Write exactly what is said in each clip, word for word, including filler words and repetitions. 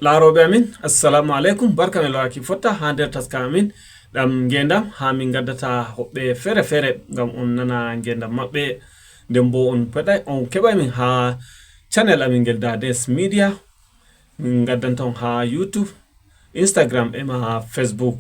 Laarooɓe amin, assalamu aleykum. Barka men loraki fotta haa nder taska amin ɗam ngeendam, haa min ngaddata hoɓɓe feere feere ngam on nana ngeendam maɓɓe. Nden boo on peɗay, on keɓay min haa channel amin ngel Dades Media. Min ngaddanta on haa YouTube, Instagram e ma Facebook.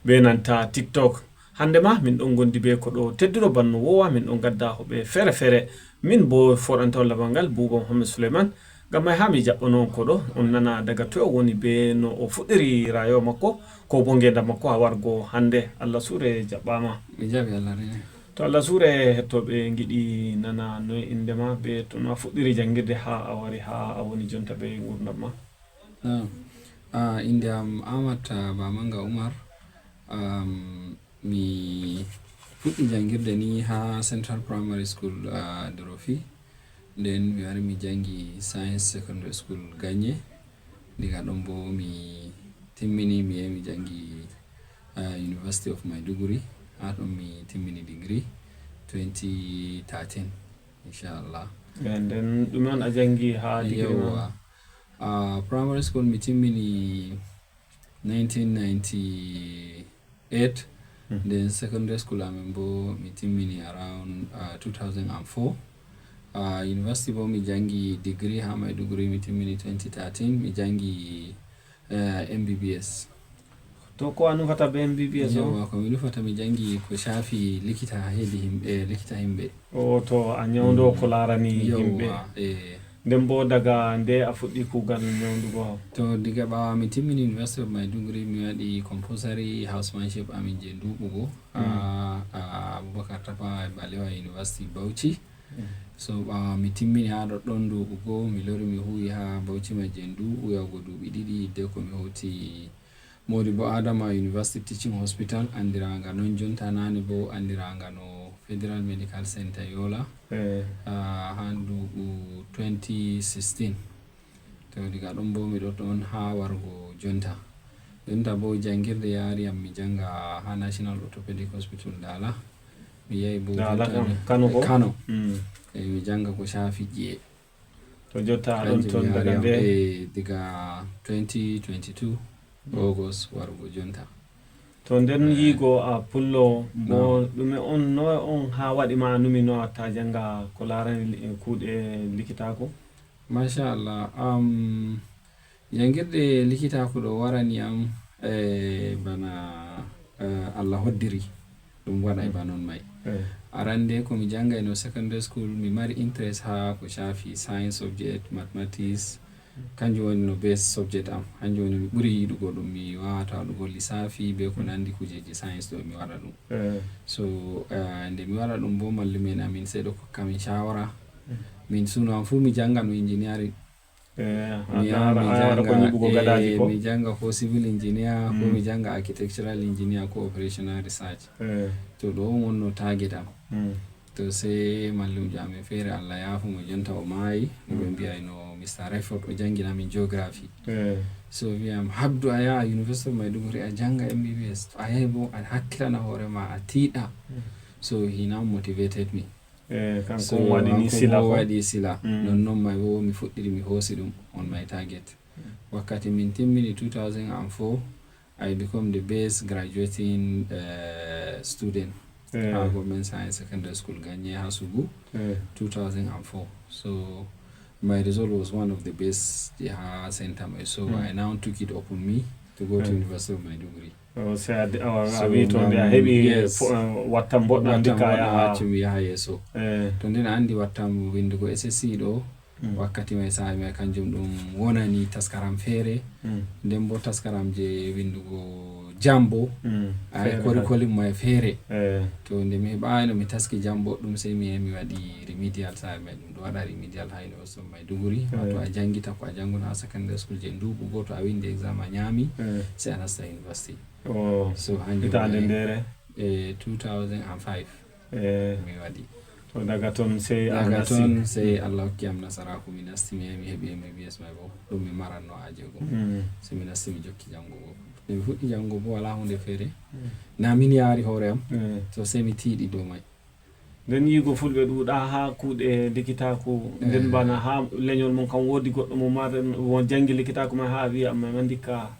Be nanta TikTok. Hannde ma min ɗon ngondi be koɗo tedduɗo banno wowa, min ɗon gadda hoɓɓe feere feere. Min bo foɗanta on labangal Buuba Mohammed Suleiman. Ngam may haa mi jaɓɓano on koɗo, on nana daga toy o woni be no o fuɗɗiri rayuwa makko, ko bo ngeendam makko haa wargo hannde. Allah suure jaɓɓaama. Mi jaɓi Allah rene. To Allah suure hettooɓe ngiɗi nana noy innde ma be to no a fuɗɗiri janngirde haa a wari haa a woni jonta be nguurndam ma. Naam. Ah, innde am Amat, ah, Bamanga Umar. Am, mi fuɗɗi janngirde ni haa Central Primary School, ah, Dorofi. Nden mi wari mi janngi Science Secondary School Ganye. Diga ɗon bo mi timmini, mi yahi mi janngi, ah, University of Maiduguri. Haa ɗon mi timmini degree twenty thirteen, inchallah. Eh, nden ɗume on a janngi haa degree ma? Yawwa. Ah, primary school mi timmini nineteen ninety-eight. Hmm. Nden secondary school amin bo mi timmini around, ah, two thousand and four. Ah, university bo mi janngi degree haa Maiduguri, mi timmini twenty thirteen. Mi janngi, eh, M B B S. To ko a nufata be M B B S o? Yawwa, ko mi nufata mi janngi ko shaafi likita, heedi himɓe, likita himɓe. O, to a nyawndo ko laarani himɓe. Yawwa, eh. Nden bo daga nde a fuɗɗi kuugal nyawndugo? To diga ɓaawo mi timmini University of Maiduguri, mi waɗi compulsory housemanship amin je nduuɓu go, mm, haa, ah, Abubakar Tafawa Balewa University Bauchi. Mm. So ɓaawo mi timmini haa ɗoɗɗon nduuɓu go, mi lori mi huwi haa Bauchi Majendu, huyago duuɓi ɗiɗi, hidde ko mi hoti Modibo Adama University Teaching Hospital, andiranga non jonta, nane bo andiranga no Federal Medical Center Yola. Eh. Ah, haa nduuɓu twenty sixteen. To diga ɗon bo mi ɗo ɗon haa wargo jonta. Jonta bo janngirde yaari am mi jannga haa National Orthopedic Hospital Dala. Mi yahi bo Dala jonta kam, mi, Kano ko? Kano. Mm. Eh, mi jannga ko shaafi ƴi'e. To jotta a ɗon ton daga nde? Eh, diga twenty twenty-two, mm, August wargo jonta. To nden, eh, yiigo a pullo mo, naam, ɗume on, no on haa waɗi ma a numi no a ta jannga ko laarani li-, kuuɗe likitaaku? Masha Allah. Am, janngirde likitaaku ɗo warani am, eh, bana, eh, Allah hoddiri. Ɗum waɗay ba non may. Eh. Arande ko mi janngayno secondary school, mi mari interest haa ko shaafi science subject, mathematics. Kanjum woni no best subject am. Kanjum woni mi ɓuri yiɗugo ɗum. Mi waawata waɗugo lissafi be ko nandi kujeji science ɗo, mi waɗa ɗum. Eh. So, eh, nde mi waɗa ɗum bo, mallumen amin sey ɗo kokka min shawara. Mm. Min suno am fuu mi janngano engineering. Eh, mi yaha, mi jannga, eh, mi jannga ko civil engineer, ko, mm, mi jannga architectural engineer, ko operational research. Eh. To ɗo on wonno target am. Mm. To sey mallumjo amin feere, Allah yaafu mo, jonta o maayi, no ɓe, mm, mbiyayno Mister Rayford, o janngina min geography. Eh. So wiyam, "Habdu, a yaha University of Maiduguri, a jannga M B B S. To a yahi bo, a hakkilana hoore ma, a tiiɗa." Mm. So he now motivated me. Eh, kanko, so, on waɗi ni kanko sila mo ko? Waɗi sila. Mm. Non non may wo mi fuɗɗiri mi hoosi ɗum on my target. Mm. Wakkati min timmini two thousand and four, I become the best graduating, eh, student, eh, ha Government Science Secondary School Ganye ha Sugu, eh, two thousand and four. So my result was one of the best je ha center may. So, mm, I now took it upon me to go to, eh, University of Maiduguri. Oh, sey a de-, a, a, so, wi to nde a ngam, heɓi, yes, fo-, eh, wattan mboɗɗam, wattan ndikka mboɗɗam yaha. Accu mi yaha yeeso. Eh. To nden a andi wattan windugo S S C ɗo, mm, wakkati may, saa'i may, kanjum ɗum wonani taskaram feere. Mm. Nden bo taskaram je windugo jam bo, mm, ay, feere curriculum may feere. Eh. To nde mi heɓaayno mi taski jam boɗɗum, sey mi yahi mi waɗi remedial, saa'i may ɗum ɗo waɗa remedial ha University of Maiduguri. Eh. Wato a jangita ko a janguno ha secondary school je nduuɓu goto, a windi exam a nyaami, eh, sey a nasta university. Oh, so, hanjum hitaande woni ndere? E two thousand and five. Eh. Mi waɗi. To daga ton sey a nasti? Daga ton sey, mm, Allah hokki am nasaraaku, mi nasti, mi yahi mi heɓi M B B S may bo, ɗum mi maranno aje go. Mm. Sey mi nasti mi jokki jangugo. Nde mi fuɗɗi jangugo bo wala hunde feere. Mm. Na min yaari hoore am. Mm. To sey mi tiiɗi dow may. Nden yiigo fulɓe ɗuuɗa haa kuuɗe likitaaku, nden bana haa lenyol mon kam woodi goɗɗo mo mar-, mo jangi likitaaku man haa wi'a amma ma ndikka.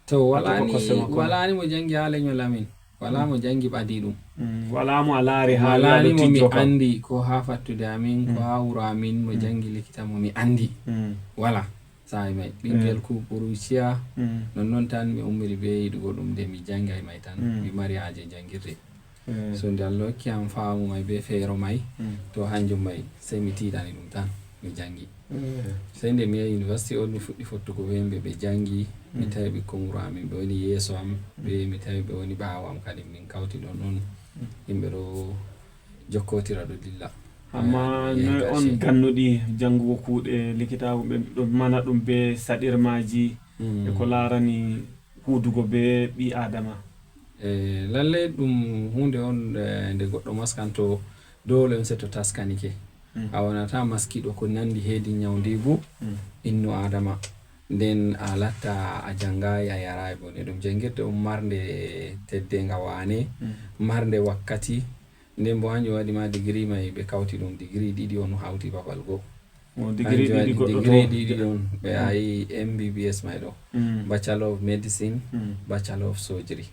To wala ni, wala ni mo jangi haa lenyol amin. Wala mo jangi ɓadi ɗum. Mm, wala mo a laari haa wala ni mo mi andi ko haa fattude amin, ko haa wuro amin, mo jangi likita mo mi andi. Mm. Wala. Sa'i may. Ɓingel ku ɓuruciya, mm, nonnon tan mi ummiri be yiɗugo ɗum nde mi jangay may tan. Mm. Mi mari haaje jangirde. Eh. So nde Allah hokki am faamu may be feero may, mm, to hanjum may, sey mi tiiɗani ɗum tan, mi jangi. Eh. Sey nde mi yahi university on, mi fuɗɗi fottugo be yimɓe ɓe jangi, mi, mm, tawi ɓikkon wuro amin, ɓe woni yeeso am, mm, ɓe mi tawi ɓe woni ɓaawo am kadi, min kawti ɗon ɗon, mm, yimɓe ɗo jokkotira ɗo dilla. Amma eh, noy on gannuɗi jangugo kuuɗe likitaaku, ɓe ɗo mana ɗum be saɗirmaaji, mm, e ko laarani huudugo be ɓii Aadama? E, lallay ɗum huunde on, e, nde goɗɗo maskanto, dole on seto taskanike. Mm. A wonata maskiɗo ko nandi heedi nyawndiigu, mm, innu Aadama. Nden a latta a jangaay, a yaraay bone. Ɗum jangirde on marnde teddenga waane, mm, marnde wakkati. Nden bo hanjum waɗi ma digiri may ɓe kawti ɗum digiri ɗiɗi on hawti babal go. Mo digiri hanjum ɗiɗi waɗi goɗɗo digiri to ɗiɗi on ɓe, mm, ayi M B B S may ɗo. Mm. Bachelor of Medicine, mm, Bachelor of Surgery.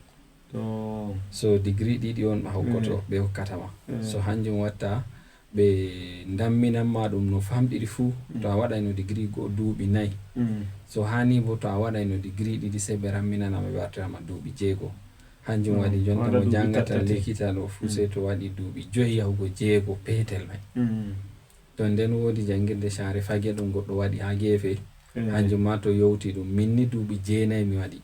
To. So digiri ɗiɗi on ɓe hokkoto, mm, ɓe hokkata ma. Mm. So hanjum watta ɓe ndamminan ma ɗum no famɗiri fuu. Mm. To a waɗayno digiri go duuɓi nayi. Mm. So hani bo to a waɗayno digiri ɗiɗi sey ɓe ramminana ma ɓe wartira ma duuɓi jeego. Hanjum, mm, waɗi jonta waɗa mo duuɓi jangata tattati, likita ɗo fuu, mm, sey to waɗi duuɓi joyi yahugo jeego peetel may. Mm. To nden woodi jangirde share fage ɗum goɗɗo waɗi haa geefe. Eh. Hanjum ma to yowti ɗum. Min ni duuɓi jeenayi mi waɗi.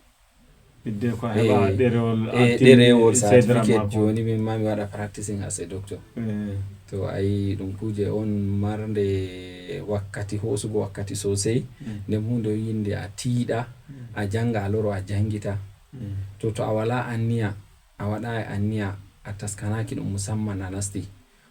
Hidde ko a heɓa, eh, ɗerewol, eh, artin ɗerewol sey dara certificate maako. Jooni min ma mi waɗa practicing as a doctor. Eh. To ayi ɗum kuuje on marnde wakkati, hoosugo wakkati sosai. Mm. Nden huunde on yinde a tiiɗa, mm, a janga, a loro a jangita. Mm. To, to a wala anniya, a waɗaay anniya, a taskanaaki ɗum musamman a nasti.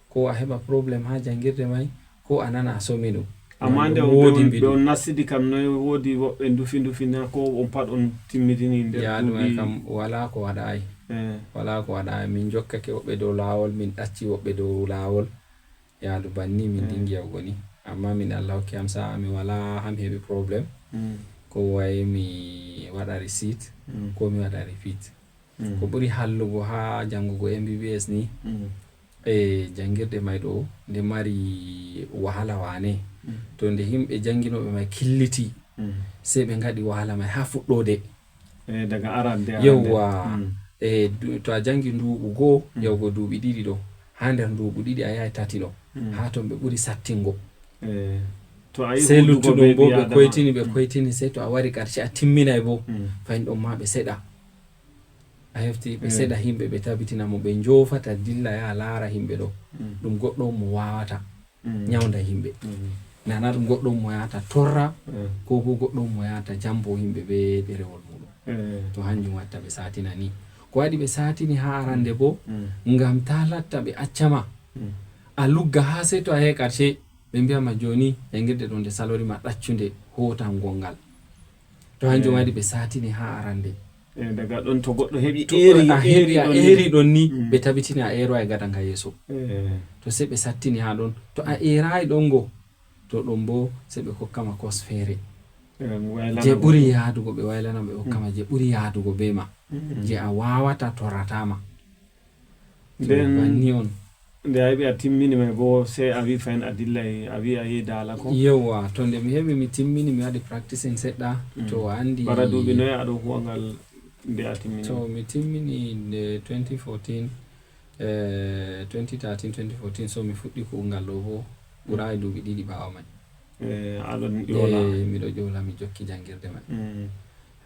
Ko a heɓa problème haa janngirde may, ko a nana a somi ɗum. Amma nde on ɓe woodi on, mbiɗu. Ɓe on nastidi kam, noy woodi woɓɓe ndufi ndufi na, ko on pat on timmitini nder yaadu may duuɓi? Kam walaa ko waɗaay. Eh. Walaa ko waɗaay. Min jokkake woɓɓe dow laawol, min ɗacci woɓɓe dow laawol. Yaadu banni min, mm, ɗingi yahugo ni. Amma min Allah hokki am sa'a, mi walaa haa mi heɓi problème. Mm. Ko wayi mi waɗa receipt, mm, ko mi waɗa repeat. Mm. Ko ɓuri hallugo haa janngugo M B B S ni, mm, e janngirde may ɗo, nde mari wahala waane. Mm. To nde yimɓe jannginooɓe may killiti, mm, sey ɓe ngaɗi wahala may haa fuɗɗoode. Eh, daga arande, arande. Yewwa. Mm. Eh, du-, to a janngi nduuɓu goo, mm, yahugo duuɓi ɗiɗi ɗo, haa nder nduuɓu ɗiɗi a yahay tati ɗo, mm, haa ton ɓe ɓuri sattingo. Eh, to a yi sey huudugo luttuɗum be boo ɓe ɓii Aadama. Koytini, ɓe, mm, koytini, sey to a wari ƙarshe a timminay boo, mm, fahin ɗon ma ɓe seɗa. A hefti ɓe, mm, seɗa yimɓe ɓe tabitina mo ɓe njoofata dilla yaha laara yimɓe ɗo. Mm. Ɗum goɗɗo on mo waawata, mm, nyawnda yimɓe. Mm. Nana ɗum goɗɗo on mo yahata torra, mm, ko boo goɗɗo on mo yahata jambo yimɓe bee ɗerewol muuɗum. Mm. To hanjum watta ɓe saatina ni. Ko waɗi ɓe saatini haa arande boo, mm, ngam taa latta ɓe accama. Mm. A lugga haa sey to a yahi ƙarshe, ɓe mbi'a ma jooni, janngirde ɗo nde salori ma ɗaccunde hootan gongal. To hanjum, eh, waɗi ɓe saatini haa arande. Eh, daga ɗon to goɗɗo heɓi to eeri, a heɓi, a eeri ɗon ni, eeri ɗon ni, mm, ɓe tabitini a eerowaay gada nga yeeso. Eh. To sey ɓe sattini haa ɗon. To a eeraay ɗon go, to ɗon boo sey ɓe kokka ma kos feere. Eh, waylana je mo ɓuri yaadugo, ɓe waylana ɓe hokka ma, mm, je ɓuri yaadugo bee ma. Mm. Je a waawata torrata ma. To nden banni on. Nde a heɓi a timmini may boo, sey a wi fahin a dillay, a wi a yehi daala ko? Yewwa, to nde mi heɓi mi timmini, mi waɗi practicing seɗɗa, mm, to a anndi. Bara duuɓi noy a ɗo huwa ngal nde a timmini? To mi timmini nde twenty fourteen, eh, twenty thirteen, twenty fourteen, so mi fuɗɗi kuugal ɗo boo, ɓuraay duuɓi ɗiɗi ɓaawo may. Eh, a ɗon ƴoola? Eh, miɗo ƴoola, mi jokki janngirde may. Mm.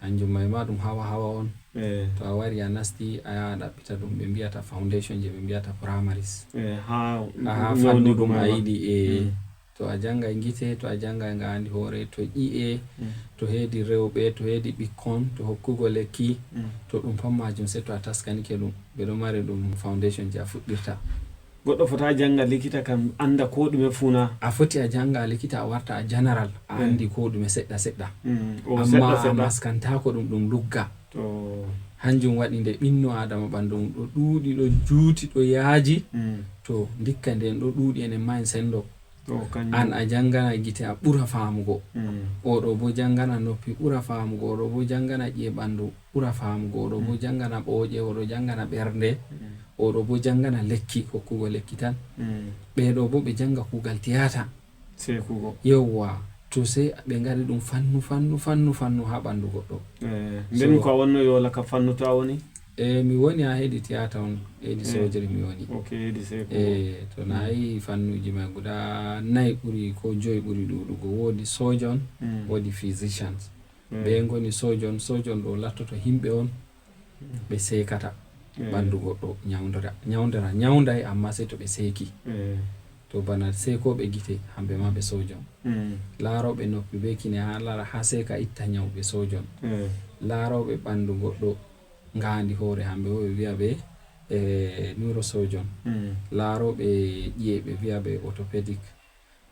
Hanjum may ma ɗum hawa hawa on. Eh. To a wari a nasti, a yaha a ɗaɓɓita ɗum ɓe mbiyata foundation, je ɓe mbiyata primaries. Eh, haa, haa fannu ɗum a yiɗi, eh. Mm. To a janngay ngite, to a janngay ngaandi hoore, to ƴi'e, mm, to heedi rewɓe, to heedi ɓikkon, to hokkugo lekki, mm, to ɗum pat maajum, sey to a taskanike ɗum. Ɓe ɗo mari ɗum foundation je a fuɗɗirta. Goɗɗo fota jannga likita kam, annda koo ɗume fuu na? A foti a jannga likita, a warta a janaral, a, mm, anndi koo ɗume seɗɗa seɗɗa. Mm. O amma seɗɗa seɗɗa. A maskantaako ɗum, ɗum lugga. To. Hanjum waɗi nde ɓinno Aadama ɓanndu mum ɗo ɗuuɗi, ɗo juuti, ɗo yaaji, to ndikka nden ɗo ɗuuɗi enen ma en senndo. An a janngana gite a ɓura faamugo. Oɗo bo janngana noppi ɓura faamugo, oɗo bo janngana ƴi'e ɓanndu ɓura faamugo, oɗo bo janngana ɓooƴe, oɗo janngana ɓernde, oɗo bo janngana lekki, hokkugo lekki tan. Ɓeeɗo bo ɓe jannga kuugal tiyaata. Seekugo. Yewwa, to sey ɓe ngaɗi ɗum fannu, fannu, fannu, fannu haa ɓanndu goɗɗo. Eh, nden ko a wonno yo laka fannu to a woni? E mi woni haa hedi tiyata on, hedi sojiri mi woni. Ok, hedi seekugo. E to na yi fannuji mai guda nayi ɓuri ko joyi ɓuri ɗuɗugo. Wodi sojon, wodi physicians. Ɓe ngoni sojon, sojon ɗo lattoto himɓe on ɓe seekata ɓandu goɗɗo, nyawndira, nyawndira, nyawnday, amma sey to ɓe seeki. To bana seekooɓe gite, hamɓe ma ɓe sojon. Laarooɓe noppi be kine haa laara, haa seeka itta nyaw, ɓe sojon. Laarooɓe ɓandu goɗɗo, ngaandi hoore, hamɓe bo ɓe vi'a ɓe, eh, neurosurgeon. Laarooɓe ƴi'e, ɓe vi'a ɓe orthopedic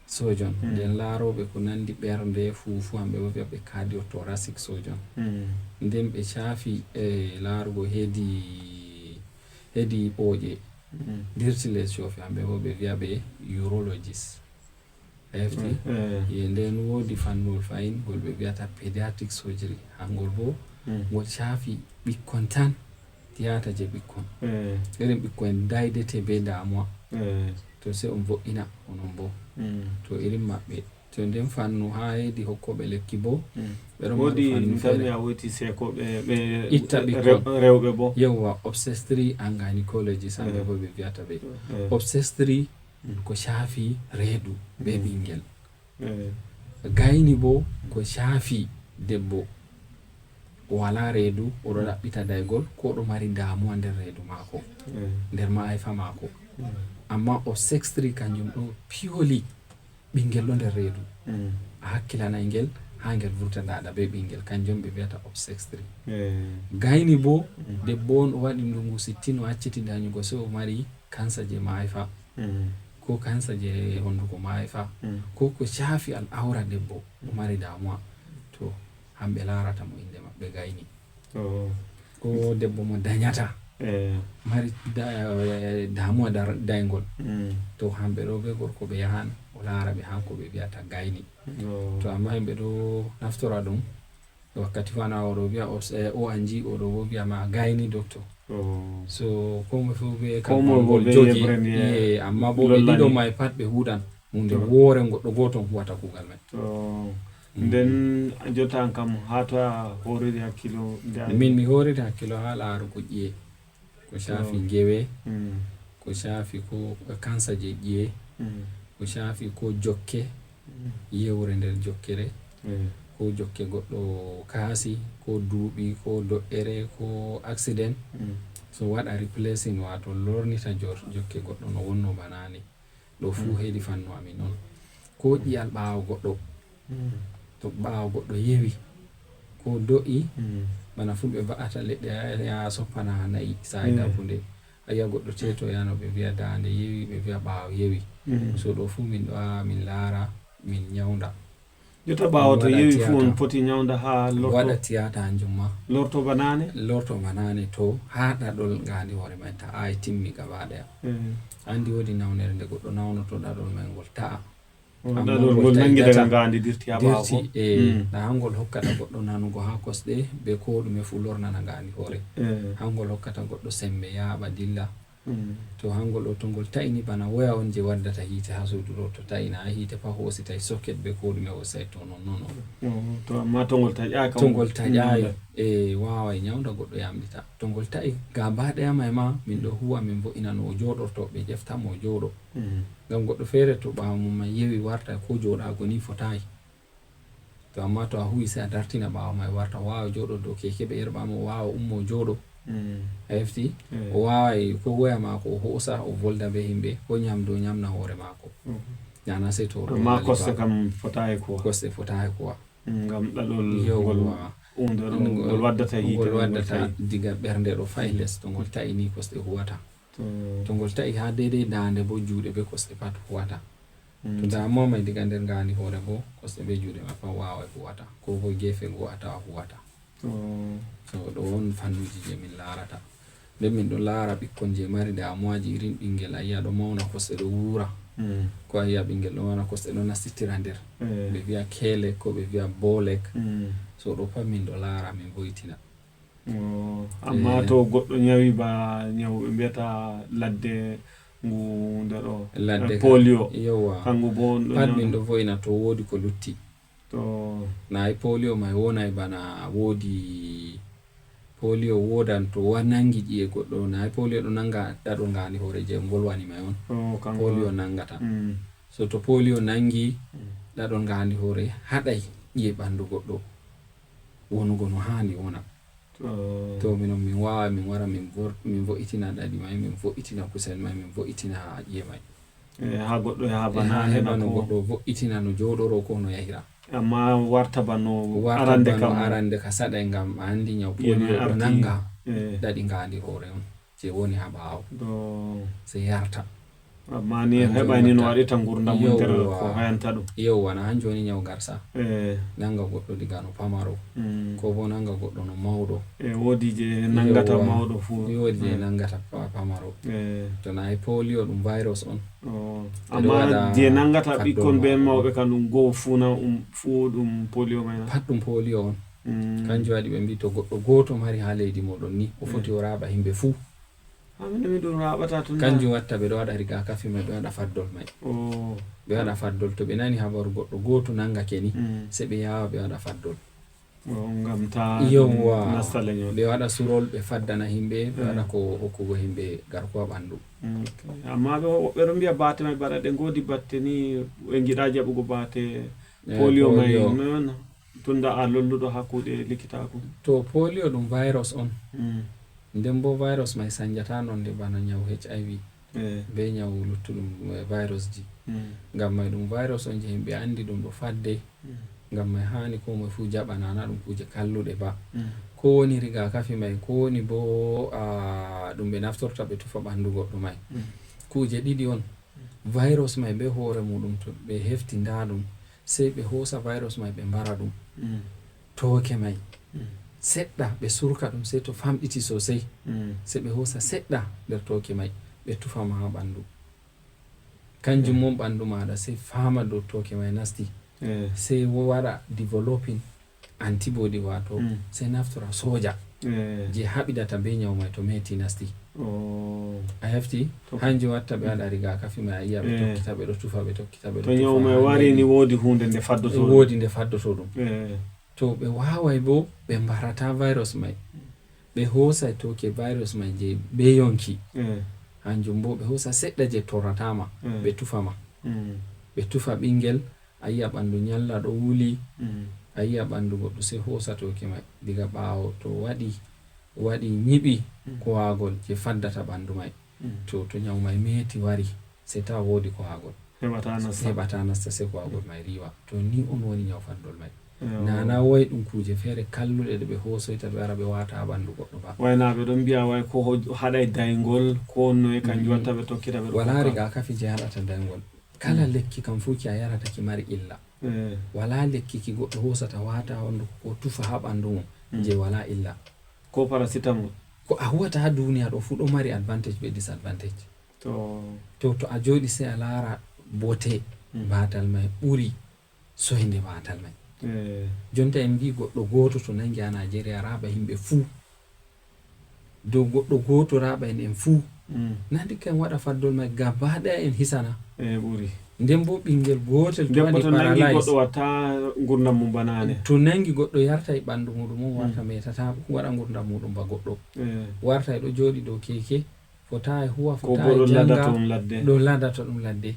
surgeon. Nden laarooɓe ko nandi ɓernde, fuufu, hamɓe bo vi'a ɓe cardiothoracic surgeon. Nden ɓe caafi, eh, laarugo hedi, hedi ɓooƴe, dirti les coofe, hamɓe bo ɓe vi'a ɓe urologist. A hefti? Ye nden wodi fannol fahin ngol ɓe vi'ata pediatric surgery. Hangol bo ngol caafi ɓikkon tan, tiyata je ɓikkon. Irin ɓikkon en daidete be damuwa. To sey on vo'ina onon bo. To irin maɓɓe. To nden fannu haa hedi hokkooɓe lekki bo, ɓe ɗon mari fannu feere. Wodi a woti seekooɓe ɓe itta ɓikkon. Rewɓe bo. Yewwa, obstetric and gynecology, hamɓe bo ɓe vi'ata ɓe. Obstetric ko caafi reedu be ɓingel. Gayni bo ko caafi debbo o walaa reedu, o ɗo ɗaɓɓita daygol, ko o ɗo mari damuwa nder reedu maako, nder ma'ayfa maako. Amma obstetric kanjum ɗo purely ɓingel ɗo nder reedu. A hakkilanay ngel haa ngel vurta dada be ɓingel, kanjum ɓe vi'ata obstetric. Gayni bo debbo on o waɗi ndungu sittin, o acciti danyugo, sey o mari kansa je ma'ayfa, ko kansa je honduko ma'ayfa, ko ko caafi al'awra debbo, o mari damuwa. To, hamɓe laarata mo, inde maɓɓe gayni. Ko debbo mo danyata, mari da-, eh, damuwa dar-, dayngol. To, hamɓe ɗo be gorko ɓe yahan, o laara ɓe haa ko ɓe vi'ata gayni. To, amma himɓe ɗo naftora ɗum, wakkati fana oɗo vi'a os-, eh, O N G, oɗo bo vi'a ma gayni doctor. So, ko moy fu be kalmol ngol jogi, eh, amma bo ɓe ɗiɗo mai pat ɓe huɗan. Hunde woore goɗɗo gooto on huwata kuugal mai. Nden jotta an kam, haa to a hooriri hakkilo nde a... Min mi hooriri hakkilo haa laarugo ƴi'e. Ko caafi ngewe, ko caafi ko kansa je ƴi'e, ko caafi ko jokke, yewre nder jokkere, ko jokke goɗɗo kaasi, ko duuɓi, ko do'ere, ko accident. So waɗa replacing, waato lornita jor-, jokke goɗɗo no wonno bana ni. Ɗo fuu hedi fannu amin on. Ko ƴi'al ɓaawo goɗɗo, to ɓaawo goɗɗo yewi, ko do'i, bana fulɓe va'ata leɗɗe, ya, ya soppana na'i, saa'i dabbude. A yi'a goɗɗo teeto yano, ɓe vi'a daande yewi, ɓe vi'a ɓaawo yewi. So ɗo fuu min ɗo, a, min laara, min nyawnda. Jotta ɓaawo to yewi fuu on poti nyawnda haa lorto? Waɗa tiyata hanjum ma. Lorto ba naane? Lorto ba naane to, haa ɗaɗol ngaandi hoore mai ta ay timmi gaba ɗaya. Andi wodi nawnere nde goɗɗo nawnoto ɗaɗol mai ngol ta'a. Ɗaɗol ngol nangi daga ngaandi dirti haa ɓaawo. Dirti, e, na hangol hokkata goɗɗo nanugo haa kosɗe be ko ɗume fuu lornana ngaandi hoore. Hangol hokkata goɗɗo sembe yaaɓa dilla. To hangol ɗo, to ngol ta'ini bana woya on je waddata hiite haa suudu ɗo, to ta'ina hiite pat hoositay soket be ko ɗume hoositay, to non non on. To amma to ngol taƴaaka, to ngol taƴaayi, e, waaway nyawnda goɗɗo yamɗita. To ngol ta'i gaba ɗaya mai ma, min ɗo huwa, min vo'ina no o jooɗorto, ɓe ƴefta mo o jooɗo. Ngam goɗɗo feere to ɓaawo mum mai yewi warta, ko jooɗaago ni fotaay. To amma to a huwi, sey a dartina ɓaawo mai warta, o waawa jooɗo dow keke, ɓe yerɓa mo, o waawa ummo o jooɗo. A hefti? O waaway ko woya maako o hoosa, o volda be himɓe, ko nyamdu o nyamna hoore maako. Nana sey to o ɗo amma kosɗe kam fotaay kuwa. Kosɗe fotaay kuwa. Ngam ɗaɗol ngol, huunde ɗo ngol waddata hiite, ngol waddata diga ɓernde ɗo fay les, to ngol ta'i ni kosɗe huwata. To ngol ta'i haa deydey daande bo, juuɗe be kosɗe pat huwata. To damuwa mai diga nder ngaandi hoore bo, kosɗe be juuɗe mai pat waaway huwata, ko bo geefe goo a tawa huwata. So ɗo won fannuuji je min laarata. Nden min ɗon laara ɓikkon je mari damuwaaji, irin ɓingel a yi'a ɗo mawna kosɗe ɗo wuura. Ko a yi'a ɓingel ɗo mawna kosɗe ɗo nastitira nder. Ɓe vi'a kelek ko ɓe vi'a bolek. So ɗo pat min ɗo laara, min vo'itina. Amma to goɗɗo nyawi ba nyawu ɓe mbiyata ladde ngu nde ɗo, ladde polio. Yowa. Kangu bo pat min ɗo vo'ina to wodi ko lutti. To na ay polio mai wonay bana wodi polio wodan to wa nangi ƴi'e goɗɗo, na ay polio ɗo nanga ɗaɗo ngali hore je ngol wani mai on. Polio nangata. So to polio nangi ɗaɗo ngali hore haɗay ƴi'e ɓandu goɗɗo wonugo no hani wona. To minon min wawa min wara min vo'itina ɗaɗi mai, min vo'itina kusel mai, min vo'itina ƴi'e mai. Ha goɗɗo yaha bana hena ko goɗɗo vo'itina no joɗoro ko no yahira. Amma warta bano warta arande bano kam arande ka saɗa ngam a andi nyaw polio ɗo nanga ɗaɗi ngandi hore on je woni ha ɓawo. Sey yarta. Amma ni heɓay ni no waɗita ngurdam mum nder ko hoyanta ɗum. Yewwa, na han joni nyaw garsa nanga goɗɗo diga no pamaro ko bo nanga goɗɗo no mawɗo. E wodi je nangata mawɗo fu. Wodi je nangata pamaro. To na e polio ɗum virus on. Amma je nangata ɓikkon be mawɓe kan ɗum goo fu na um fu ɗum polio mai na pat ɗum polio on. Kanjum waɗi ɓe mbi to goɗɗo goto mari ha leydi moɗon ni o foti o raɓa himɓe fu. Amin mi ɗum raɓata tun. Kanjum watta ɓe ɗo waɗa rigakafi mai, ɓe waɗa faddol mai. Ɓe waɗa faddol to ɓe nani habaru goɗɗo goto nangake ni se ɓe yawa ɓe waɗa faddol. Ngam ta yewwa nasta leñol. Ɓe waɗa surol, ɓe faddana himɓe, ɓe waɗa ko hokkugo himɓe garkuwa ɓandu. Amma ɓe woɓɓe ɗo mbiya bate mai bana ɗe ngodi batte ni, ɓe ngiɗa jaɓugo bate polio mai non. Tunda a lolluɗo ha kuɗe likitaku. To polio ɗum virus on. Nden bo virus mai sanjata nonde bana nyaw H I V be nyaw luttuɗum virus ji. Ngam mai ɗum virus on je himɓe andi ɗum ɗo fadde. Ngam mai hani ko moe fu jaɓana na ɗum kuje kalluɗe ba. Ko woni rigakafi mai, ko woni bo ɗum ɓe naftorta ɓe tufa ɓandu goɗɗo mai. Kuje ɗiɗi on. Virus mai be hore muɗum to ɓe hefti nda ɗum sei ɓe hosa virus mai ɓe mbara ɗum. Tooke mai seɗɗa ɓe surka ɗum sei to famɗiti sosei sei ɓe hosa seɗɗa nder tooke mai ɓe tufa ma ha ɓandu. Kanjum mon ɓandu maɗa sei fama dow tooke mai nasti sei waɗa developing antibody wato sei naftora soja je haɓidata be nyaw mai to meti nasti. A hefti? Hanjum watta ɓe waɗa rigakafi mai a yiya ɓe tokkita ɓe ɗo tufa ɓe tokkita ɓe ɗo tufa. To nyaw mai wari ni wodi hunde nde faddoto ɗum. Wodi nde faddoto ɗum. To ɓe wawai bo ɓe mbarata virus mai ɓe hosai toke virus mai je be yonki. Hanjum bo ɓe hosa seɗɗa je torratama ɓe tufa ma. Ɓe tufa ɓingel a yi'a ɓandu nyalla ɗo wuli. A yi'a ɓandu goɗɗo sei hosa toke mai diga ɓawo to waɗi waɗi nyiɓi kowagol je faddata ɓandu mai. To to nyaw mai meti wari sei ta wodi kowagol heɓata nasta sei kowagol mai riwa. To ni on woni nyaw faddol mai. Nana wai ɗum kuje fere kalluɗe ɗe ɓe hosoyta ɓe ara ɓe wata ha ɓandu goɗɗo ba. Waynaɓe ɗon mbiya wai ko haɗay daygol ko noye kanjum watta ɓe tokkita ɓe ɗo wala riga kafi je haɗata daygol. Kala lekki kam fu ki a yarata ki mari illa. Wala lekki ki goɗɗo hosata wata ha hunduko ko tufa ha ɓandu mum je wala illa. Ko paracetamol. Ko a huwata ha duniya ɗo fu ɗo mari advantage be disadvantage. To to a joɗi sei a lara bote batal mai ɓuri soyde batal mai. Jonta en mbi goɗɗo goto to nangi ha Nigeria raɓa himɓe fu. Dow goɗɗo goto raɓa en en fuu. Na ndikka en waɗa faddol mai gaba ɗaya en hisana. Nden bo ɓingel gotel to waɗi paralyse goɗɗo watta ngurdam mum banane. To nangi goɗɗo yarta e ɓandu muɗum on warta metata waɗa ngurdam muɗum ba goɗɗo. Warta e ɗo joɗi dow keke fota e huwa fota e janga ɗo ladata ɗum ladde.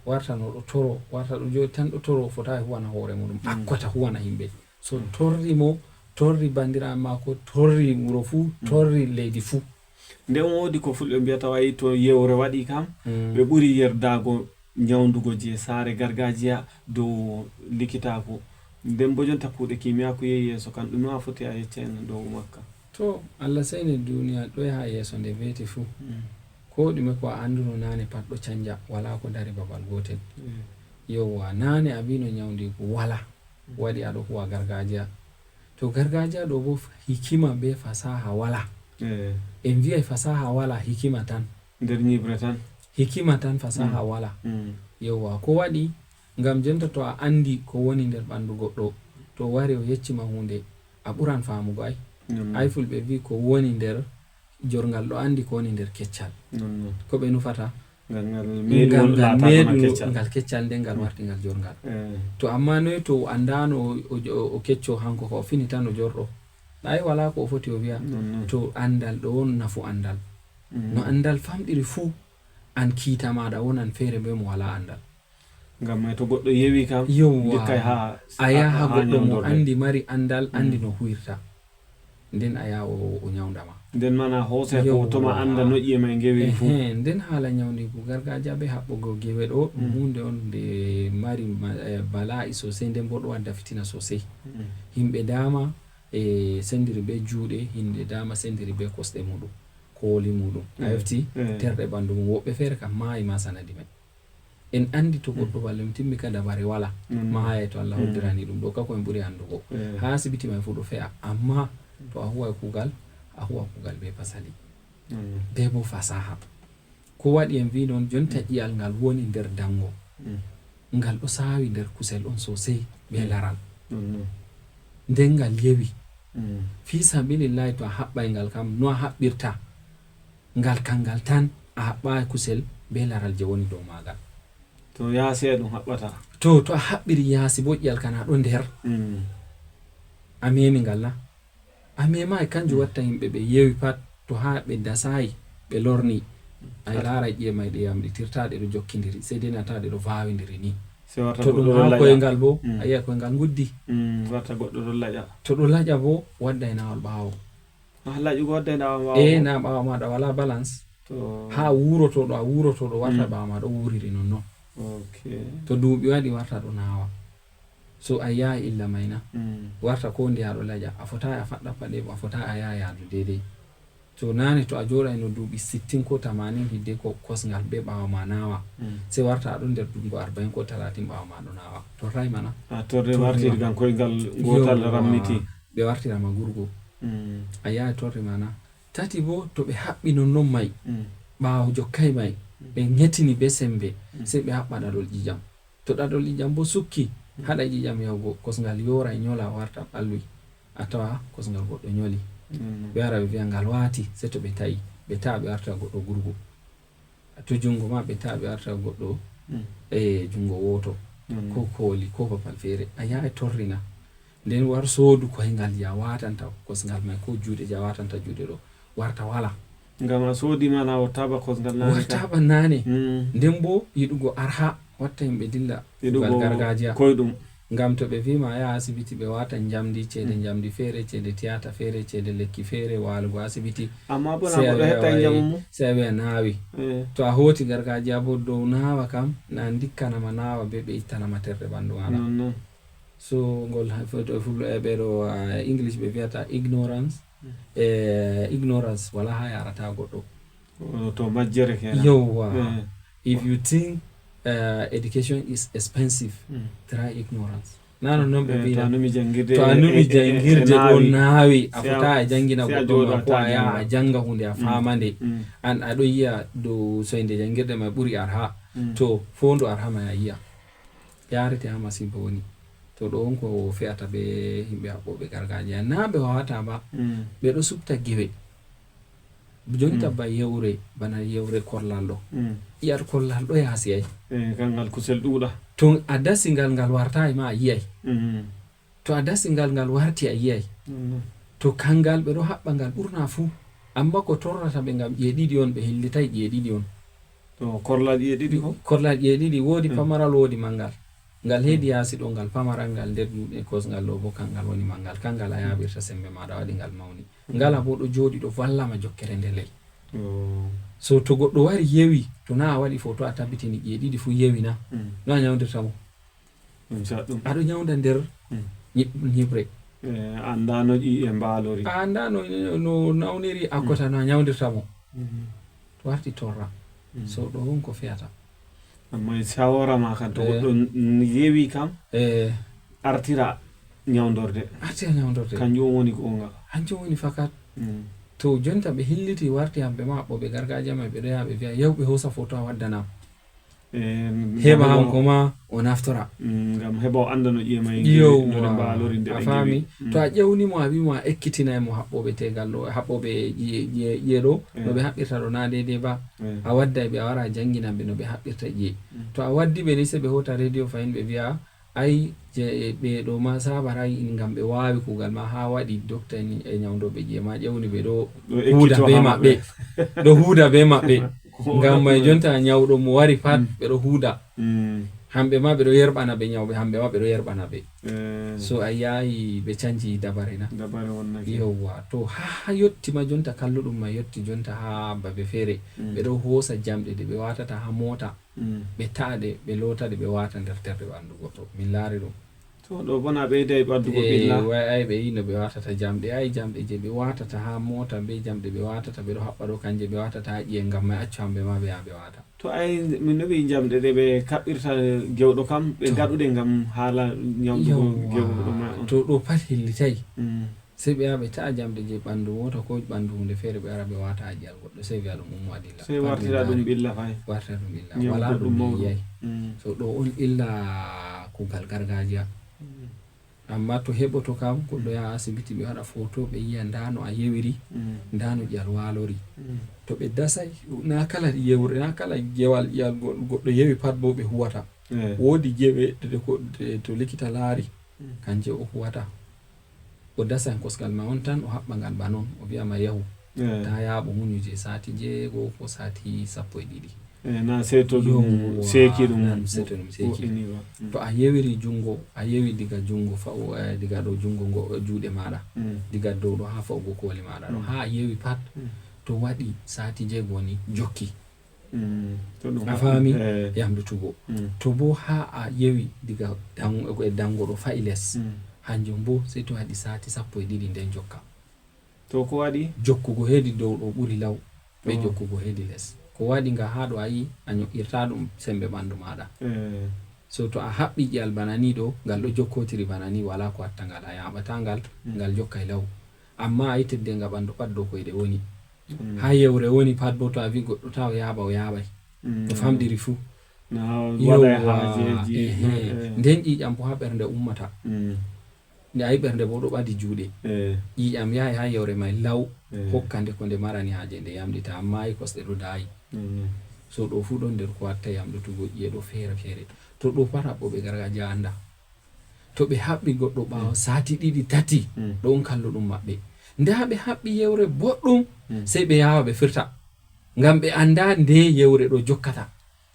Warta no ɗo toro warta ɗo joɗi tan ɗo toro fota e huwana hore muɗum akkota huwana himɓe. So torri mo torri bandiraɓe mako torri wuro fuu torri leydi fuu. Nden wodi ko fulɓe mbiyata wayi to yewre waɗi kam ɓe ɓuri yerdaago nyawndugo je saare gargajiya dow likitaaku. Nden bo jonta kuuɗe kimiyaku yehi yeeso kam ɗume a foti a yecca en dow makka? To Allah seyni duniya ɗoy ha yeeso nde veti fuu. Ko ɗume ko a anduno nane pat ɗo canja wala ko dari babal gotel. Yowwa nane a wino nyawndigu wala waɗi aɗo huwa gargajiya. To gargajiya ɗo bo hikima be fasaha wala. Eh. En vi'ay fasaha wala, hikima tan. Nder nyiɓre tan. Hikima tan, fasaha wala. Mm. Yewwa, ko waɗi? Ngam jonta to a andi ko woni nder ɓandu goɗɗo, to o wari o yeccima hunde, a ɓuran famugo ay. Mm. Ay fulɓe vi ko woni nder jorgal ɗo andi ko woni nder keccal. Non, non. Ko ɓe nufata? Ngal, ngal meeɗu ngal, won ngal laataaka ma meeɗu keccal. Ngal keccal nden ngal warti ngal jorgal. Eh. To amma noy to o andano o, o, o, o kecco hanko ko o fini tan o jorɗo. Ay wala ko o foti o wi'a. Non, non. To andal ɗo won nafu andal. Mm. No andal famɗiri fuu, an kiita maɗa wonan feere be mo wala andal. Ngam may to goɗɗo yewi kam, yowwa, ndikkay ha, a yaha ha goɗɗo mo nyawdorde. Andi mari andal, andi no huwirta. Nden a yaha o, o nyawndama. Nden mana hoosay hoto ma anda no ƴi'e may ngewiri fuu. Ehe, nden hala nyawndigu gargajiya be haɓɓugo gewe ɗo, ɗum hunde on nde mari ma-, eh, bala'i sosai, nden bo ɗo wadda fitina sosai. Mm. Himɓe dama, eh, sendiri be juuɗe, himɓe dama sendiri be kosɗe muɗum, koli muɗum. A efti? Eh. Terɗe ɓandu mum. Woɓɓe feere kam maayi ma sanadi may. En andi to goɗɗo balle mum timmi ka dabare wala. Mm. Maaya to Allah hoddirani ɗum ɗo, kako en ɓuri andugo. Eh. Ha asibiti may fu ɗo fe'a, amma to a huway kugal, a huwa kugal be pasali. Mm. Be bo fasaha. Ko waɗi en vi non jonta ƴiyal ngal woni nder dango. Mm. Ngal ɗo sawi nder kusel on sosai be laral. Mm. Nden ngal yewi. Mm. Fi sabilillahi to a haɓɓay ngal kam, no a haɓɓirta? Ngal kangal tan, a haɓɓaay kusel be laral je woni dow maagal. To yaasi ay ɗum haɓɓata. To, to a haɓɓiri yaasi bo ƴiyal kana ɗo nder. Mm. A memi ngal na? A memaay, kanjum watta yimɓe ɓe yewi pat, to haa ɓe dasaay, ɓe lorni. Ay laara ƴi'e may ɗe yamɗitirta, ɗe ɗo jokkindiri, sey dai na tawa ɗe ɗo vawindiri ni. Sey warta to ɗum goɗɗo ɗon haa laƴa. Koyngal bo, mm, a yi'a koyngal nguddi. Mm, warta goɗɗo ɗon laƴa. To ɗo laƴa bo, wadday naawol ɓaawo. Ah, laƴugo wadday naawol ɓaawo? Eh, na ɓaawo ma ɗa wala balance. To. Haa wurotoɗo, a wurotoɗo warta ɓaawo ma ɗo wuriri non non. Ok. To duuɓi waɗi warta ɗo naawa. So a yaha illa may na. Mm. Warta ko nde aɗo laƴa. A fotaay a faɗɗa paɗe, a fotaay a yaha yaadu deydey. To naane to a jooɗayno duuɓi sittin ko tamanin hidde ko kosngal be ɓaawo ma naawa. Mm. Sey warta aɗo nder dunngo arba'in ko talatin ɓaawo ma ɗo naawa. Torray mana. A torre wartiri ngam koyngal gootal rammiti. Ɓe wartira ma gurgo. Mm. A yaha torre mana. Tati bo to ɓe haɓɓi non non may. Mm. Ɓaawo jokkay may. Mm. Ɓe ngetini be sembe. Mm. Sey ɓe haɓɓa ɗaɗol ƴiƴam. To ɗaɗol ƴiƴam bo sukki, haɗa ƴiƴam yahugo, kosngal yoora e nyola warta ɓalwi. A tawa kosngal goɗɗo nyoli. Mm. Ɓe wara ɓe vi'a ngal waati, sey to ɓe ta'i. Ɓe ta'a ɓe warta goɗɗo gurgo. To jungo ma ɓe ta'a ɓe warta goɗɗo, mm, e jungo wooto. Mm. Ko kooli, ko babal feere. A yaha torrina. Nden war soodu koyngal je a watanta kosngal may, ko juuɗe je a watanta juuɗe ɗo. Warta wala. Ngam a soodi ma na o taaba kosngal naane ka. Warta ba naane. Mm. Nden bo yiɗugo arha watta yimɓe dilla kuugal gargajiya. Yiɗugo koyɗum. Ngam to ɓe vi ma a yaha asibiti ɓe wata njamdi, ceede njamdi feere, ceede tiyata feere, ceede lekki feere, walugo asibiti. Amma bo na goɗɗo heɓtay njamu mum. Sey a wi'a naawi. Eh. To a hooti gargajiya bo dow naawa kam, na ndikkanama naawa be ɓe ittanama terɗe ɓandu maɗa. Non, non. So ngol ha-, fo-, to fulɓe, eh, ɓe ɗo, ah, English ɓe vi'ata ignorance. Mm. Eh, ignorance wala ha yarata goɗɗo. Oh, to majjere kenan. Yowwa. Eh. If you think, eh, education is expensive, mm, try ignorance. Na non non ɓe vi'ata. Eh, to a numi jangirde, to a numi jangirde ɗo naawi, a fotaay a jangina goɗɗo ma ko a yaha a janga hunde a faama nde. Mm. An a ɗo yi'a dow soynde jangirde ma ɓuri arha. Mm. To fondo arha ma a yi'a. Yarete ha masibo woni. To ɗo on ko fe'ata be himɓe haɓɓoɓe gargajiya. Na ɓe wawata ba. Mm. Ɓe ɗo supta gewe. Jonta ba yewre, bana yewre korlal ɗo. Mm. Ƴi'at korlal ɗo yaasi ay. Eh, kangal kusel ɗuuɗa. To a dasi ngal, ngal wartaay ma a yi'ay. Mm. To a dasi ngal, ngal warti a yi'ay. Mm. To kangal ɓe ɗo haɓɓa ngal ɓurna fuu. Amma ko torrata ɓe ngam ƴi'e ɗiɗi on, ɓe hillitay ƴi'e ɗiɗi on. To korlal ƴi'e ɗiɗi ko? Korlal ƴi'e ɗiɗi, woodi pamaral, woodi mangal. Ngal heedi yaasi ɗo, ngal pamaral, ngal nder ɗum e kosngal ɗo bo, kangal woni mangal. Kangal a yaɓirta sembe maɗa, waɗi ngal mawni. Ngala bo ɗo jooɗi ɗo vallama jokkere nde ley. Oh. So to goɗɗo wari yewi, to na a waɗi foto a tabbitini ƴi'e ɗiɗi fu yewi na, mm, no a nyawndirta mo? Ɗum saɗɗum. Aɗo nyawnda nder, mm, nyi-, nyiɓre. Eh, a anndaa no ƴi'e mbaalori. A anndaa no, no nawniri, a kota no a nyawndirta mo. Mm. To warti torra. Mm. So ɗo on ko fiyata. Amma e sawara ma kan to goɗɗo n-, n-, yewi kam, eh, artira. Ñawndorde. Arti a ñawndorde. Kanjum woni goonga. Hanjum woni fakat. Mm. To jonta ɓe hilliti warti hamɓe ma haɓɓooɓe gargajiya ma ɓe ɗo yaha ɓe wiya yaw ɓe hoosa photo a waddanam. Eh, heɓa ngam hanko ma o naftora. Mm, ngam heɓa o annda no ƴiye may ngiri, no ɗe mbaalori, nde a ɗe faami ngiwi. Mm. To a ƴewni mo a wi mo a ekkitinay mo haɓɓooɓe tegal ɗo, haɓɓooɓe ƴiye, ƴiye, ƴiye ɗo, eh, no ɓe haɓɓirta ɗo na deydey ba. Eh. A wadday ɓe a wara a jannginan ɓe no ɓe haɓɓirta ƴiye. Mm. To a waddi ɓe ni sey ɓe hoota radio fahin ɓe wiya ay je ɓe ɗo ma sabaray in ngam ɓe waawi kuugal ma haa waɗi dokta en e ñawndooɓe ƴiye ma ƴewni ɓe ɗo huuda be maɓɓe. Ɗo huuda be maɓɓe. Ngam may jonta ñawɗo mo wari pat, mm, ɓe ɗo huuda. Mm. Hamɓe ma ɓe ɗo yerɓana ɓe ñawɓe, hamɓe ma ɓe ɗo yerɓana ɓe. Eh. So a yaayi ɓe canji dabare na. Dabare wonnake. Yowwa. To haa yotti ma jonta kalluɗum ma yotti jonta haa babe feere. Mm. Ɓe ɗo hoosa jamɗe ɗe ɓe waatata haa moota. Mm. Ɓe ta'a ɗe, ɓe loota ɗe, ɓe waata nder terɗe ɓandu goɗɗo. Min laari ɗum. To, ɗo bona ɓeyday ɓaddugo ɓilla. Way ay ɓe yi no ɓe watata jamɗe, ay jamɗe je ɓe watata ha mota be jamɗe ɓe watata ɓe ɗo haɓɓa ɗo kanje ɓe watata ha ƴiye ngam may accu hamɓe ma ɓe yaha ɓe wata. To ay min no ɓe yi jamɗe ɗe ɓe kaɓɓirta gewɗo kam ɓe gaɗuɗe ngam hala ñawdugo gewɗo ma on. To ɗo pat hillitay. Mm. Sey ɓe yaha ɓe ta'a jamɗe je ɓandu mota ko ɓandu hunde feere ɓe wara ɓe wata ha ƴiyal goɗɗo sey wi'a ɗum ummo a dilla. Sey wartira ɗum ɓilla fay. Wartira ɗum ɓilla. Wala ɗum mi yiyay. Mm. So ɗo on illa kugal gargajiya. Mm. Amma to heɓoto kam goɗɗo yaha asibiti ɓe waɗa foto ɓe yiya nda no a yewiri, mm, nda no ƴiyal walori. Mm. To ɓe dasay na kala yewre na kala gewal ƴiyal goɗɗo yewi pat bo ɓe huwata. Eh. Wodi je ɓe to likita laari, mm, kanje o huwata. O dasan kosgal ma on tan o haɓɓa ngal ba non o wi'ama yahu. Eh. Ta yaaɓo muñu je sati jeego ko sati sappo e ɗiɗi. Eh, na seeto ɗum seeki ɗum seeto ɗum seeki. Mm. To a yewiri jungo a yewi diga jungo fa'u, eh, diga ɗo jungo ngo juuɗe maɗa, mm, diga dow ɗo ha fa'ugo koli maɗa ɗo, mm, ha a yewi pat, mm, to waɗi sati jeego ni jokki. Mm, to ɗum a faami, eh, yamɗutugo. Mm. To bo ha a yewi diga dan-, e dango ɗo fa'i les, mm, hanjum bo sey to waɗi sati sappo e ɗiɗi nden jokka. To ko waɗi? Jokkugo hedi dow ɗo ɓuri law be jokkugo hedi les. Ko waɗi nga ha ɗo a yi a ño'irta ɗum sembe ɓandu maɗa. Eh. So to a haɓɓi ƴiyal bana ni ɗo, ngal ɗo jokkotiri bana ni wala ko watta ngal, a yaaɓata ngal, mm, ngal jokkay law. Amma a yi teddenga ɓandu pat dow koyɗe woni. Mm. Ha yewre woni pat bo to a wi goɗɗo ta o yaaɓa, o yaaɓay. Mm. O famɗiri fu. Yowwa, ehe. Eh. Nden ƴiiƴam bo ha ɓernde ummata. Mm. Nde a yi ɓernde bo ɗo ɓadi juuɗe. Eh. Ƴiiƴam yahay ha yewre may law, eh, hokka nde ko nde marani haaje nde yamɗita, amma a yi kosɗe ɗo daayi. Mm. So ɗo fu ɗon nder ko watta yamɗutugo ƴi'e ɗo feere feere. To ɗo pat haɓɓooɓe gargajiya anda. To ɓe haɓɓi goɗɗo ɓaawo, mm, sati ɗiɗi, tati, mm, ɗo on kalluɗum maɓɓe. Nda ɓe haɓɓi yewre boɗɗum, mm, sey ɓe yawa ɓe firta. Ngam ɓe anda nde yewre ɗo jokkata.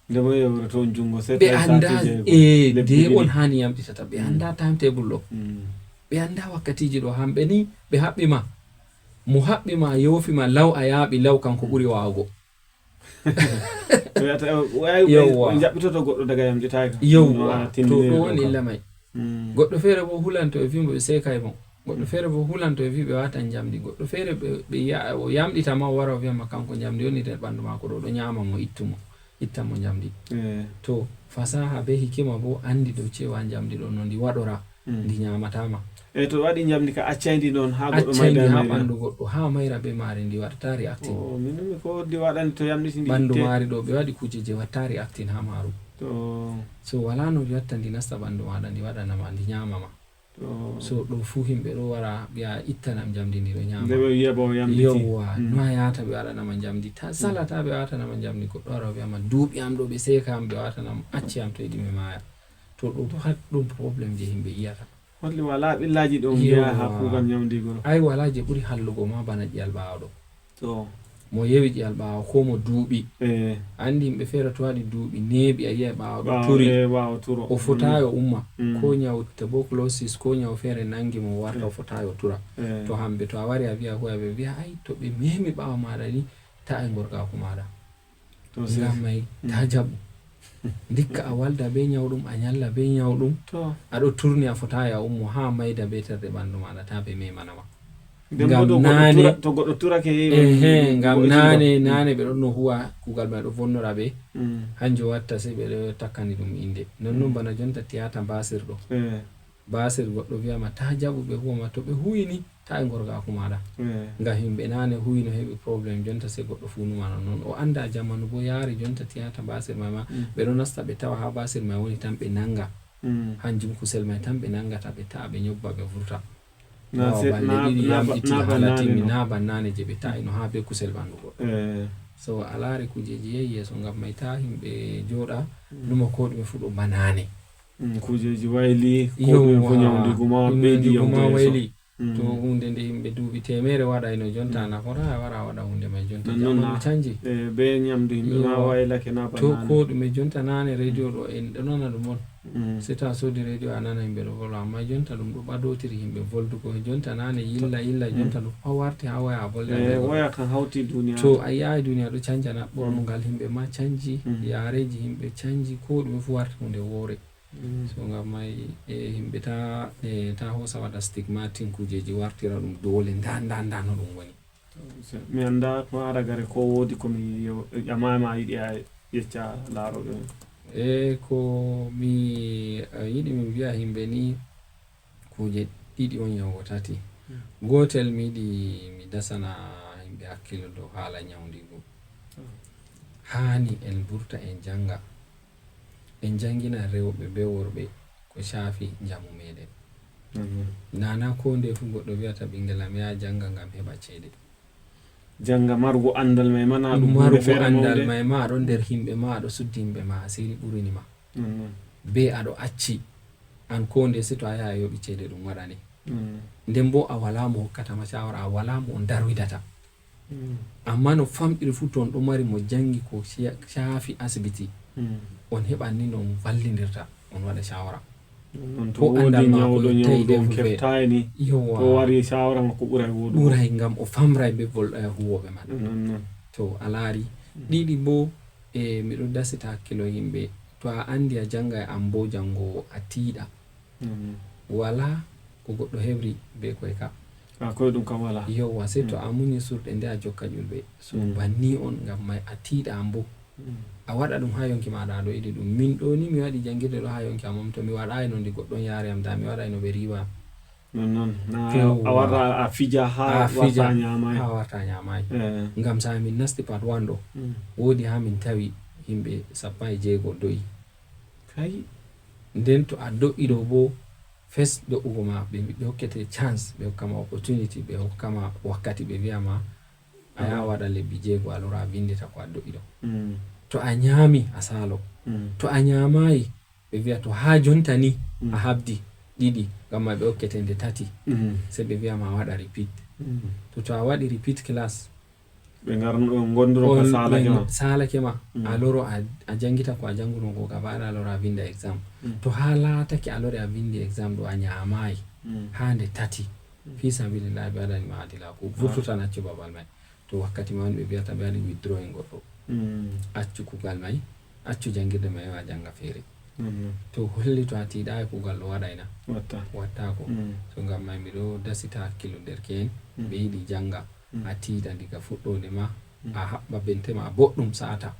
Nde mo yewre toon junngo seeɗa ɓe annda, e nde on haani yamɗitata. Ɓe annda timetable ɗo. Mm. Ɓe annda wakkatiiji ɗo. Hamɓe ni ɓe haɓɓi ma. Mo haɓɓi ma, yoofi ma law, a yaaɓi law, kanko ɓuri waawugo. Yowwa. Jaɓɓitoto goɗɗo daga yamɗitaaka. Yowwa. To ɗo woni illa may. Mm. Goɗɗo feere bo hulanto e fimbo ɓe seekay mo. Goɗɗo feere bo hulanto e wi ɓe watan njamndi. Goɗɗo feere ɓe, ɓe ya-, o yamɗita ma, o wara o wiya ma kanko njamndi woni nder ɓanndu maako ɗo, ɗo nyaama mo, ittu mo, ittan mo njamndi. Eh. To fasaha be hikima bo anndi dow cewa njamndi ɗo no ndi waɗora, mm, ndi nyaamata ma. E to waɗi njamndi ka accay ndi noon haa goɗɗo mayda ndi haa mayri ɓanndu goɗɗo, haa mayra be maari ndi waɗata reacting. Oh, min mi ko ndi waɗani to yamɗiti ndi ɓanndu maari ɗo ɓe waɗi kuuje je watta reacting haa maaru. To. So wala no ndi watta ndi nasta ɓanndu maaɗa ndi waɗana ma, ndi nyaama ma. To. So ɗo fuu himɓe ɗo wara ɓe a ittanam njamndi ndi ɗo nyaama. Nde ɓe wiya bo o yamɗiti. Yowwa, mm, no a yahata ɓe waɗanama njamndi. Ta, mm, salata ɓe watanama njamndi, goɗɗo wara o wiyama duuɓi am ɗo ɓe seeka am, ɓe watanam, acci am to yiɗi mi maaya. To ɗo pat ɗum problème je himɓe yiyata. Holli wala ɓillaaji ɗo mbiya ha kuugal njamndigol. Ay wala je ɓuri hallugo ma bana ƴiyal ɓaawo ɗo. To. Mo yewi ƴiyal ɓaawo ko mo duuɓi. Eh. A anndi yimɓe feere to waɗi duuɓi neeɓi a yi'ay ɓaawo ɗo turi. Eh, ɓaawo turo. O fotaay o umma. Mm. Ko nyaw tuberculosis ko nyaw feere nanngi mo o warta o fotaay o tura. Eh. To hamɓe to a wari a wi'a huwayɓe wi'a ay to ɓe memi ɓaawo maaɗa ni ta' ay ngorgaaku maaɗa. To ngam may ta jaɓu. Ndikka a walda be nyawɗum, a nyalla be nyawɗum. To. A ɗo turni a fotaay a ummo haa mayda be terɗe ɓanndu maaɗa ta ɓe memana ma. Nden bo to goɗɗo tura-, to goɗɗo turake yehi ehe, ngam naane, naane ɓe ɗon no huwa kuugal may ɗo vonnora ɓe. Mm. Hanjo watta sey ɓe ɗo takkani ɗum innde. Non non bana jonta tiyata Basir ɗo. Eh. Basir goɗɗo wiyama ta jaɓu ɓe huwama, to ɓe huwini ta e gorgaaku maɗa. Ngam himɓe nane huwino heɓi problème, jonta se goɗɗo fuu numano noon. O annda jamanu bo yaari, jonta tiyata basir may ma ɓe ɗo nasta ɓe tawa ha basir may woni tan ɓe nanga. Hanjum kusel may tan ɓe nangata, ɓe ta'a, ɓe nyobba, ɓe vurta. Wawa balɗe ɗiɗi yamɗiti hala timmi, na bannane je ɓe ta'ino ha be kusel ɓandu goɗɗo. So a laari kujeji yehi yeeso ngam may ta himɓe jooɗa lumo ko ɗume fu ɗo banane. Kujeji wayli, ko ɗume fu nyamdugu ma ɓeydi yahugo yeeso. To hunde nde himɓe duuɓi teemere waɗayno, jonta na fota a wara a waɗa hunde may, jonta jamanu canji. Be nyamdu himɓe ma waylake na bannane. To ko ɗume jonta nane radio ɗo en ɗo nana ɗum on. Se to a soodi radio a nana himɓe ɗo volwa, amma jonta ɗum ɗo ɓadotiri himɓe voldugo. Jonta nane yilla yilla, jonta ɗum pat warti ha waya a volda nder goɗɗo. Waya kan hawti duniya. To a yi'aay duniya ɗo canja na, ɓornugal himɓe ma canji, yareji himɓe canji, ko ɗume fu warti hunde woore. So ngam may e himɓe ta e ta hosa waɗa stigmatin kujeji wartira ɗum dole nda nda nda no ɗum woni. Mi annda ko haragare ko woodi ko mi ƴamaama a yiɗi a yecca laarooɓe on. E ko mi yiɗi mi mbiya himɓe ni kuuje ɗiɗi on yahugo tati. Gootel mi yiɗi mi dasana himɓe hakkilo dow haala nyawndigu. Haani en mburta en jannga, en janngina rewɓe be worɓe ko caafi njamu meɗen. Nana ko nde fu goɗɗo wiyata ɓinngel am yaa jannga ngam heɓa ceede. Jannga margo anndal may ma na ɗum huunde feere mawnde. Margo anndal may ma aɗo nder himɓe ma aɗo suddi himɓe ma asiri ɓurini ma. Be aɗo acci an ko nde si to a yaha a yoɓi ceede ɗum waɗane. Nden bo a wala mo hokkata ma shawara, a wala mo on darwidata. Amma no famɗiri fu to on ɗo mari mo janngi ko caafi asibiti, on heɓan ni no on vallindirta, on waɗa shawara. Ko anndal maako yottaay de fu feere. Yowwa. To wari shawara makko ɓuray woɗugo. Ɓuray ngam o famray be huwooɓe man. To a laari ɗiɗi bo e miɗo dasita hakkilo yimɓe, to a anndi a janngay an bo janngo a tiiɗa. Wala ko goɗɗo heɓri be koy ka. A koy ɗum kam wala. Yowwa, sey to a muñi surɗe nde a jokka ƴulɓe. So banni on ngam may a tiiɗa an bo. A waɗa ɗum ha yonki maɗa aɗo yiɗi ɗum. Min ɗo ni mi waɗi janngirde ɗo ha yonki am, to mi waɗayi no ndi goɗɗo on yaari am da mi waɗay no ɓe riiwa am. Non non. Na a warta a fija ha warta a ñaamayi. Ha warta a ñaamayi. Ngam sa min nasti part one ɗo, woodi ha min tawi himɓe sappo e jeego do'i. Kay. Nden to a do'i ɗo bo, fes do'ugo ma ɓe hokkete chance, ɓe hokka ma opportunity, ɓe hokka ma wakkati, ɓe wi'a ma a yaha waɗa lebbi jeego a lora a vindita ko a do'i ɗo. To a ñaami a saalo. To a ñaamaayi ɓe wi'a to haa jonta ni a habdi ɗiɗi, ngam ma ɓe hokkete nde tati. Sey ɓe wi'a ma a waɗa repeat. To to a waɗi repeat class, ɓe ngar gonduro ka saalake ma. Saalake ma a loro a janngita ko a jannguno ko gaba ɗaya a loro a vinnda exam. To haa laatake a lori a vinndi exam ɗo a ñaamaayi haa nde tati. Fi sabilillahi ɓe waɗani ma adilaaku. Vurtu tan accu babal may. To wakkati ma woni ɓe mbiyata ɓe waɗi withdrawing goɗɗo. Accu kuugal may, accu janngirde may yaha jannga feere. To holli to a tiiɗaay kuugal ɗo waɗayna. Wattaako. So ngam may miɗo dasita hakkilo derke'en ɓe yiɗi jannga. A tiiɗa diga fuɗɗoode ma, a haɓɓa bente ma boɗɗum sa'ata.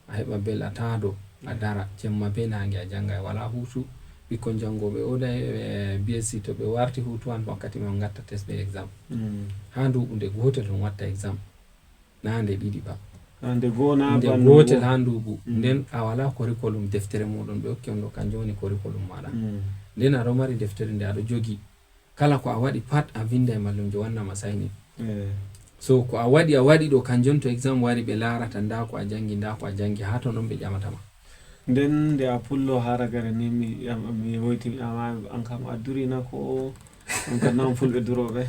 A heɓa bel a taado a dara jemma be naange a janngay wala huutu. Ɓikkon janngooɓe oda e B S C to ɓe warti huutu an wakkati ma on ngatta test ɓe exam. Haa nduuɓu nde gootel on watta exam. Na nde ɗiɗi ba. Nde gootel haa nduuɓu nden a wala curriculum, deftere muɗum ɓe okki on ɗo kanjum woni curriculum maɗa. Nden aɗo mari deftere nde aɗo jogi. Kala ko a waɗi pat a vinnda e mallumjo wanna ma signing. So ko a waɗi a waɗi ɗo kanjum to exam wari ɓe laarata nda ko a janngi nda ko a janngi haa to non ɓe ƴamata ma. Nden nde a pullo haragare ni mi mi hoytini ama an kam a durina ko an kam nan fulɓe durooɓe.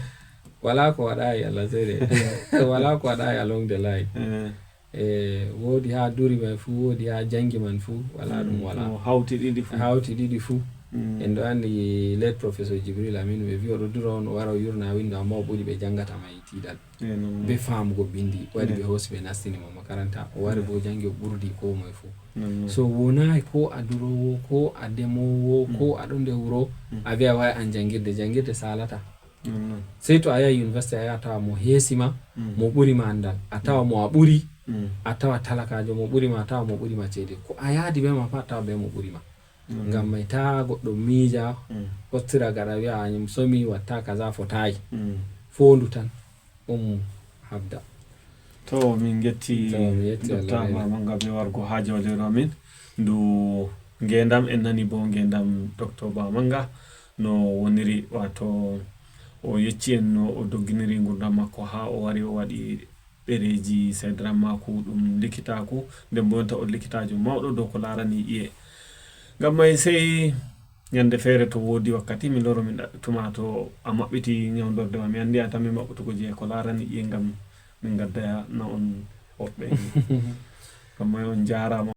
Wala ko waɗayi Allah seede. Wala ko waɗayi along the line. E woodi haa duri may fuu woodi haa janngi man fuu wala ɗum wala. Hawti ɗiɗi fuu. Hawti ɗiɗi fuu. En ɗo anndi late professeur Jibril Aminu ɓe mbiyi o ɗo dura on o wara o yurna windo amma o ɓuri ɓe janngata ma e tiiɗal. Be faamugo binndi waɗi ɓe hoosi ɓe nastini mo makaranta o wari bo janngi o ɓurdi koo moye fuu. So wonaay koo a duroowo koo a demoowo koo a ɗo nder wuro a wi'a way an janngirde janngirde saalata. Sey to a yahi university a yaha tawa mo heesi ma mo ɓuri ma anndal a tawa mo a ɓuri a tawa talakaajo mo ɓuri ma a tawa mo ɓuri ma ceede ko a yahdi be ma pat a tawa be mo ɓuri ma. Ngam may taa goɗɗo miija, fottira gaɗa wi'a, "An somi watta kaza fotaay." Foondu tan, ummu, habda. To min ngetti Docteur Bamanga be wargo ha jawleeru amin. Ndu ngendam, en nani bo ngendam Docteur Bamanga no woniri, wato o yecci en no o dogginiri ngurdam makko ha o wari o waɗi ɗereji saydaram mako ɗum likitaku, nden bo yonta on likitajo mawɗo dow ko larani ƴi'e. Ngam may sey nyande feere to wodi wakkati mi loro min ɗaɓɓituma to a maɓɓiti nyawdorde ma. Mi andi a tammi maɓɓutugo je ko larani ƴi'e ngam min gadda na on woɓɓe. Ngam may on jarama.